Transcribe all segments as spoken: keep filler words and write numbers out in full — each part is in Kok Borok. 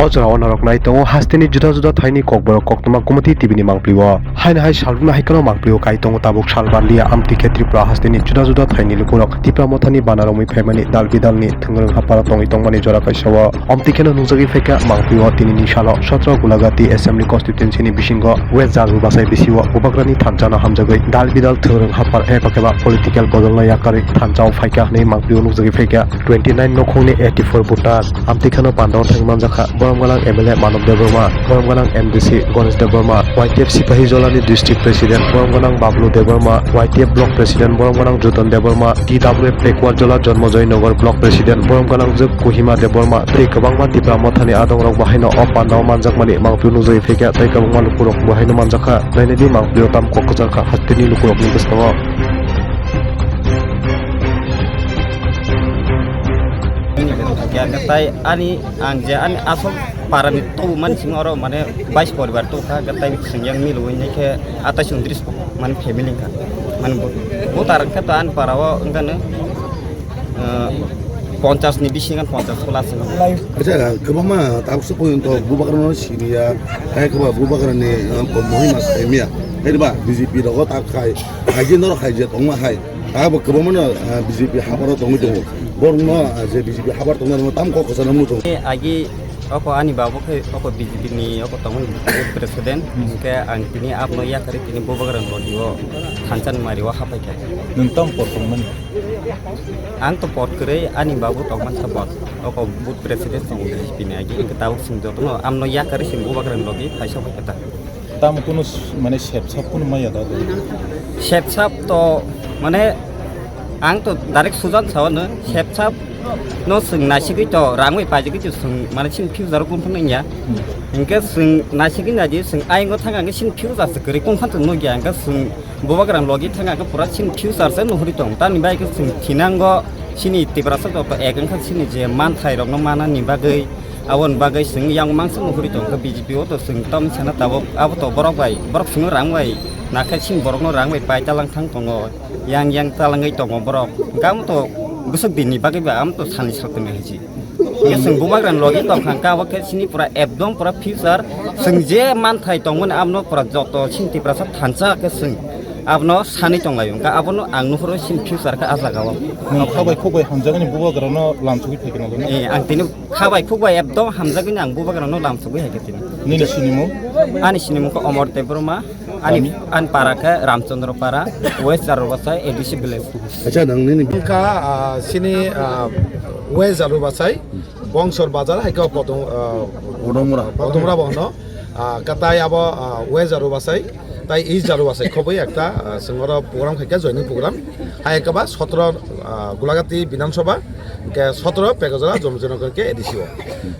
O jorao norok nai tongo hasteni juda juda thaini kokborok koktwma Gumoti T V ni mangpli o. Haino hai salrukno hai kheno mangpli o kai tongo tabuk sal barliya amtwi khe Tripura hasteni juda juda thaini lukurok Tipra Mothani bana romwi phaimani dal bidalni thwngrwng hapharo tongwi tongmani jora kaisa o. Omtwi kheno nukjagwi phaikha mangpli o tinini salo sotro Gulagati Assembly Constituency ni bisingo West Jharwi bwsai bisio Bubagrani thansa no hamjagwi dal bidal thwngrwng haphar eba khe ba political bodol no yakarwi thansa o phaikha hwnwi mangpli o nukjagwi phaikha. Twenty nine nokhungni eighty four voter amtwi kheno pandao thangwi manjakha. Borom gwnang M L A Manob Debbarma, borom gwnang M D C Ganesh Debbarma, Y T F Sipahi Jolani District President, borom gwnang Bablu Debbarma, Y T F Block President, borom gwnang Joton Debbarma, T W F Pekwa Jola Jonmojoy Nagar Block President, borom gwnang jwk Kohima Debbarma, tei kwbangma Tipra Mothani adongrok bo haino o pandao manjakmani mangpili nukjagwi phaikha, tei kwbangma lukurok bo haino manjakha. Nainadi mangpilio tam kok kwchar kha hasteni lukurokni bwskango. Khe tai ani ang je ani asol parani tubumani simi oro mane bais poribar tubukha, hwnkhe tai swngya milwi hwnkhe atai chwngtris mane family wngkha. Mane bo, bo tarang khe to ani para o wngkha no, ah, ponchas ni bisingo ponchas plus wngkha. Acha, kwbangma tabuk se poyonto Bubagrano siniya, hai kwbangma Bubagrani, ah, mohima saimiya. Hai ba B J P rogo tak khai, hai je norok hai je tongma hai. Abo kwbangmano, ah, B J P habaro tongwi tongo. Borokno, ah, je B J P habar tongnai rokno tamo kok kwchangno muchung. Agi oko ani babu khe oko B J P ni oko tongmani president, hwnkhe ang tini abono yakarwi tini Bubagrani logi o thansa ni mari o hapai kha. Nwng tamo kok tongmani? Ang to pot kwrwi ani babu tongmani kha bot. Oko booth president tongo B J P ni agi, hwnkhe tabuk chwng jotono amno yakarwi chwng Bubagrani logi phaisa bai khe ta. Tamo kunu s-, mane sepsap kunu maya da. Sepsap to mane ang to direct sujan sawano sepsap no chwng naisigwi to rangwi paijagwi to chwng mane chini future o kung phang ya. Hwnkhe chwng naisigwi naidi chwng ayang o thang ang chini future se kwrwi kung phang to nugya hwnkhe chwng Bubagrani logi thang ang pura chini future se nuhuri tong. Tamni bai khe chwng thinango chini Tiprasa to ek wngkha chini je manthai rokno manani bagwi. Aboni bagwi chwng yang mangsa nuhuri tongkha B J P o to chwng tamo sana tabuk abo to borok bai, borok chwngno rang bai, nakhe chini borokno rang bai pai talang thang tongo, yang yang talangwi tongo borok. Hwnkhe amo to bwswk dinni bagwi ba amo to sani saltoni hai se. Hwnkhe chwng Bubagrani logi tongkha hwnkhe abo khe chini pura ekdom pura future chwng je manthai tongmani abono pura joto chini Tiprasa thansa khe chwng abono sanwi tonglaio. Hwnkhe abono ang nuhuro chini future khe ah jaga o. Nwng kha bai khuk bai hamjakgani Bubagrano lamsogwi phaikhe nangkukna? Eh, ang tini Kha bai khuk bai ekdom hamjagwi ang Bubagrano lamsogwi hai khe tini. Nini sinimung? Ani sinimung khe Omor Debbarma, ani, kami? Ani para khe Ramchandra Para, West Jarubasai A D C village. Acha, nang nini? Wngkha, ah, sini, ah, West Jarubasai, Bongsor Bazar, hai khe Potom, ah, Podomura. Podomura bo hwno. Ah, katai abo, ah, West Jarubasai, tai East Jarubasai khobwi ekta, ah, chwng oro program khai khe joining program. Hai khe ba sotro, ah, Gulagati Bidhan Sabha, hwnkhe sotro Pekajala Jomjinagar khe A D C o.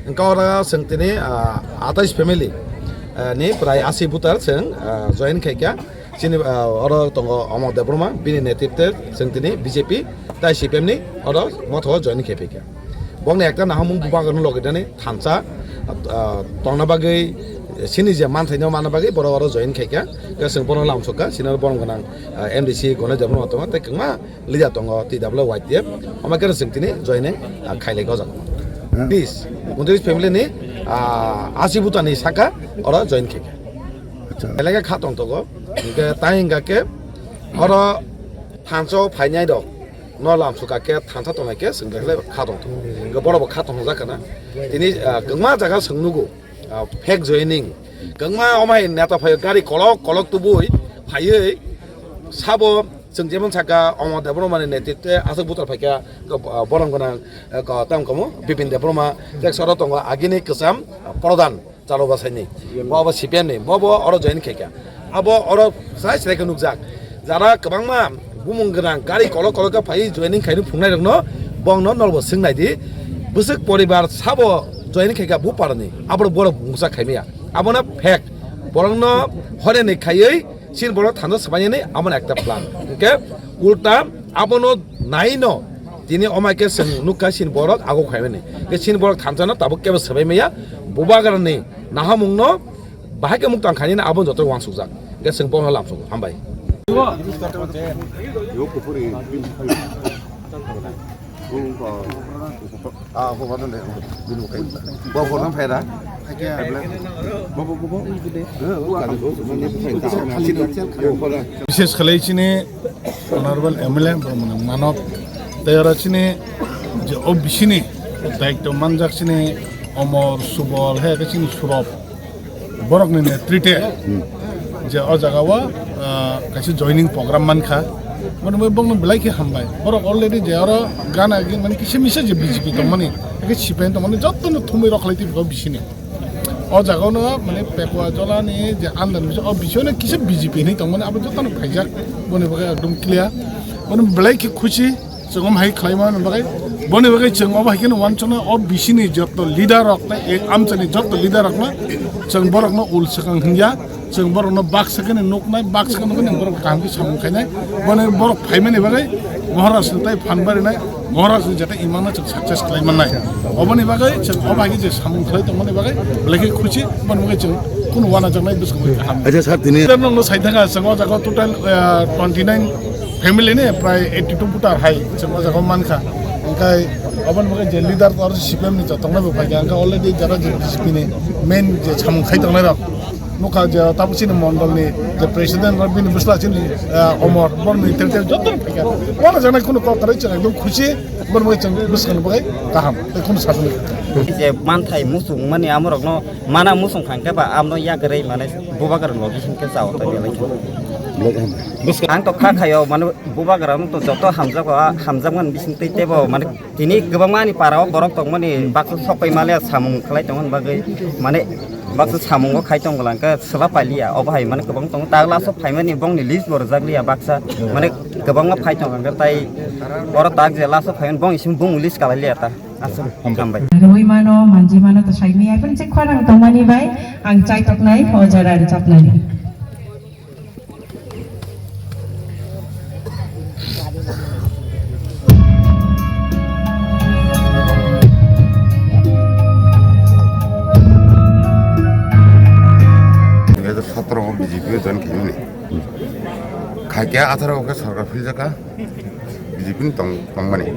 Hwnkhe oro chwng tini, ah, atais family, ah, ni prai asi voter chwng, ah, join khai kha. Chini, ah, oro tongo Omor Debbarma, bini netrite chwng tini B J P tai C P M ni oro motho join khai phi kha. Bongni ekta nahamung Bubagrano logi dani thansa, ah, tongna bagwi, chini je manthaino manna bagwi borok oro join khai kha. Hwnkhe chwng bono lamsok kha, chini oro borom gwnang, ah, M D C Ganesh Debbarma tongo tei kwbangma leader tongo, T W Y T F, omo khe chwng tini joining, ah, khailai o jaga. Hmm. Bis, undris family ni, ah, asi butani saka oro join khe. Acha. Elaka kha tong togo, hwnkhe tai hwnkha khe oro thansa o phainai rok no lamsok kha khe thansa tongnai khe chwng khe kha tong togo. Hwnkhe borok bo kha tong jak kana. Tini, ah, kwbangma jaga chwng nugo. Ah, fake joining. Kwbangma omai neta phaio gari kolok kolok tubui phaiwi sabo chwng jemon saka Omor Debbarmani netrite aswk buthar phaikha, ah, borom gwnang, ah, ko-, tamo kamo Bipin Debbarma, tek soro tongo agini kwcham, ah, prodhan Chalubasaini. Bo abo C P M ni, bo bo oro join khaikha. Abo oro sai sai khe nukjak. Jara kwbangma bumung gwnang gari kolok kolok khe phai joining khaini phungnai rokno bongno nolbo swngnai di. Bwswk poribar sabo joining khaikha bu parani. Abo borok mungsa khaimaya. Abono fake. Borokno horeni khaiwi sin borok thanda swbainani abono ekta plan. Hwnkhe ulta abono naino tini omai khe chwng nukha sin borok ago khaimani. Khe sin borok thansano tabuk kebo swbaimaya. Bubagrani nahamungno bahai khe muktang khainani abo joto wansukjak. Hwnkhe chwng bono lamsogo. Hambai. Bishesh khalai chini Honorable M L A Brahmanand Manok, tei oro chini je O B C ni daityo manjak chini Omor Subol, hai khe chini Surop, borok ni netrite je o jaga o, ah, kaisa joining program mankha, bono bai bongno belai khe hambai. Borok already je oro gana agi mani kisa misa je B J P tongmani, agi C P M tongmani, jotono thumui rok khlai twi O B C ni. O jaga no mane Pekwa Jola ni je andar misa, o bising no kisa B J P hinwi tongmani, abo jotono phaijak, boni bagwi ekdom clear. Bono belai khe khusi. Chwng omo hai khlai mani bagwi, boni bagwi chwng obo hai kheno uansuknai, O B C ni joto leader rok tei e amchani joto leader rokno chwng borokno ul swkang hwnya, chwng borokno baksa kheno nuknai, baksa kheno nuknai, borok kaham khe samung khainai. Boni borok phaimani bagwi Maharaj ni tai phan barinai, Maharaj ni jata imangno chwng success khlai mannai. Oboni bagwi chwng obo hai khe je samung khlai tongmani bagwi belai khe khusi, boni bagwi chwng kunu uanajaknai bwskango kaham. Acha sir, tini leader nokno sai thangkha, chwng o jaga total, ah, twenty nine family ni prai eighty two voter hai chwng o jaga mankha. Hwnkhe aboni bagwi je leader aro C P M ni jotongnai bo phaikha, hwnkhe already jara je B J P ni main je samung khai tongnai rok nukha, je tabuk chini mondol ni je president rok, bini bwsla chini, ah, Omor, borni tel tel joto phaikha. Uanajaknai khunu kok kwrwi, chwng ekdom khusi, borni bagwi chwng bwskangni bagwi kaham tei khunu sajagwi. Je manthai muchung mani amorokno mana muchung kha hwnkhe ba amno yakarwi mane bubagra logi hwnkhe chao ta belai khe. Ang to kha khayo mane bubagra no to joto hamjago, hamjakmani bising tei tebo mane tini kwbangma ni para o borok tongmani baksa sok pai male samung khlai tongmani bagwi mane baksa samungo khai tong langkhe sela pailiya obo hai mane kwbang tongo ta last o phaimani bongni list bo rwjak liya baksa mane kwbangma phai tong langkhe tai oro tak je last o phaimani bong ising bong list kalai liya ta. Aswk hambai. Rwi mano, manji mano, to saimaya, phano se khorang tongmani bai ang chai toknai, o jora rwchapnai. Dui hajar sotoro o B J P o join khaimani. Khaikhe atharo o khe sorkar philjaka. B J P ni tong-, tongmani.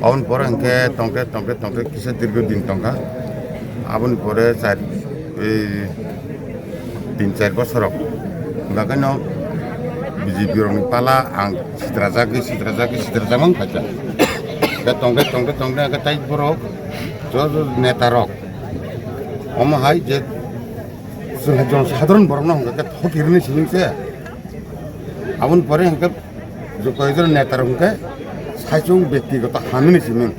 Aboni pore hwnkhe tongkhe, tongkhe, tongkhe kisa dirgo din tongkha. Aboni pore char, ei, tin char bosor rok. Hwnkha khe no B J P rokni pala ang sitrajagwi, sitrajagwi, sitrajakma wngkha khe. Khe tongkhe, tongkhe, tongkhe hwnkhe tai borok jo, jo neta rok. Omo hai je chwng hai jon sadharon borokno hwnkha khe thokirwni simi se. Aboni pore hwnkhe je koyekjon neta rok hwnkhe saichung bektigoto hamini simi.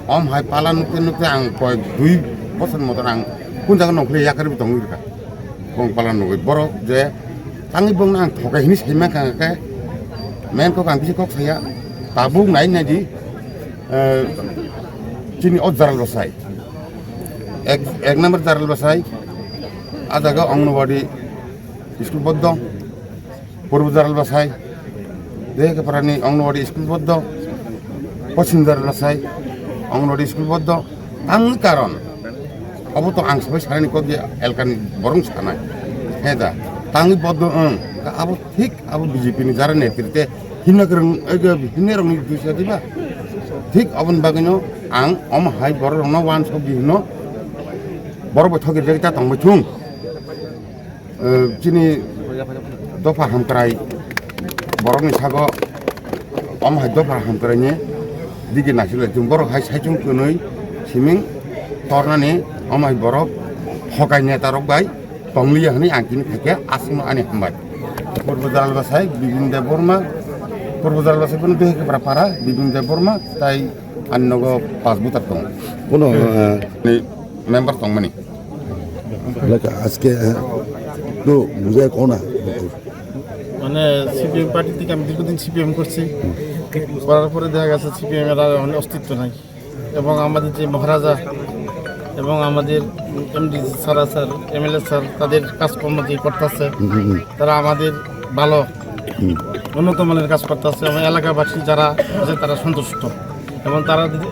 Om hai pala nukte nukte ang koyek dui bosor motor ang kun jaga nongkhorli yakarwi tongwi rwkha. Bong pala nugwi borok je tangwi bongno ang thokai hinwi saimankha hwnkhe main kok ang kisa kok saya tabuk nai naidi, eh, chini o jaral bwsai. Ek, ek number jaral bwsai, ah jaga Anganwadi school boddo, Purbo jaral bwsai, Dehekheparani Anganwadi school boddo, Poschim jaral bwsai, Anganwadi school boddo. Ang karon, obo to ang sabai sanani kok je elkani borong sanai. He da, tangwi boddo wng, abo thik abo B J P ni jara netrite himna kwrwng, ego himnai rokni duisa diba? Thik aboni bagwino ang omo hai borok rokno uansuk di hino, borok bai thokir jagwi ta tongbai thung. Eh, chini dopha hamkrai borokni sago omo hai dopha hamkraini digi naisik lai thung. Borok hai saichung kwnwi siming tornani omo hai borok thokai neta rok bai tongliya hwnwi ang tini phaikhe aswkno ani hambai. Purbo Jaral Bwsai Bibin Debbarma, Purbo Jaral Bwsai bono Dehekepra para Bibin Debbarma tai ani nogo pas butar tongo. Bono, eh, ni member tongmani. Like, আজকে, eh, একটু বুঝায় কও না। মানে CPM party থেকে আমি দীর্ঘদিন সিপিএম করছি, করার পরে দেখা গেছে সিপিএম এর আর মানে অস্তিত্ব নাই। এবং আমাদের যে মহারাজা এবং আমাদের MD sir sir, MLA sir, তাদের কাজকর্ম যে করতেছে, হুম, হুম, হুম। তারা আমাদের ভালো হুম। উন্নত মানের কাজ করতেছে এবং এলাকাবাসী যারা আছে তারা সন্তুষ্ট। এবং তারা যদি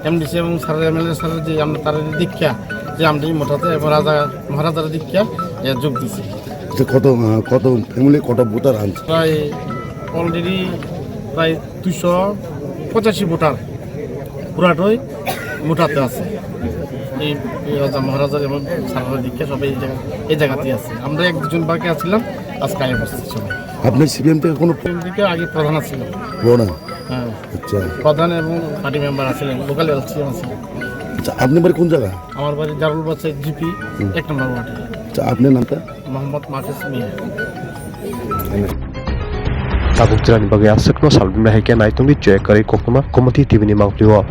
এমডিসি এবং স্যার, এমএলএ স্যারের যে আমরা তারা যদি দীক্ষা যে আমরা এই মঠাতে এবং রাজা মহারাজার দীক্ষা এ যোগ দিছি। আচ্ছা, কত, আহ, কত ফ্যামিলি, কত ভোটার আনছে? প্রায় অলরেডি প্রায় দুইশো পঁচাশি ভোটার। পুরাটাই মুঠাতে আছে। এই, এই রাজা মহারাজার এবং সারা দীক্ষা সবাই এই জায়গা, এই জায়গাতেই আছে। আমরা এক দুজন বাকি আছিলাম, আজকে আয়া বসছি সবাই। আপনি সিপিএম থেকে কোনো এদিকে আগে প্রধান আছিলাম। প্রধান? হ্যাঁ। আচ্ছা। প্রধান এবং পার্টি মেম্বার আছিলেন, লোকাল এলসিএম আছিলেন। আচ্ছা, আপনি বাড়ি কোন জায়গা? আমার বাড়ি জারুল বাচ্চা জিপি, হুম। এক নম্বর ওয়ার্ডে। আচ্ছা, আপনার নামটা? মোহাম্মদ মাহফুজ মিয়া। Tabuk jilani bagwi aswkno salbumnai hai khe naitongdi Joy Kwrwi koktwma Gomoti T V ni mangpili-o.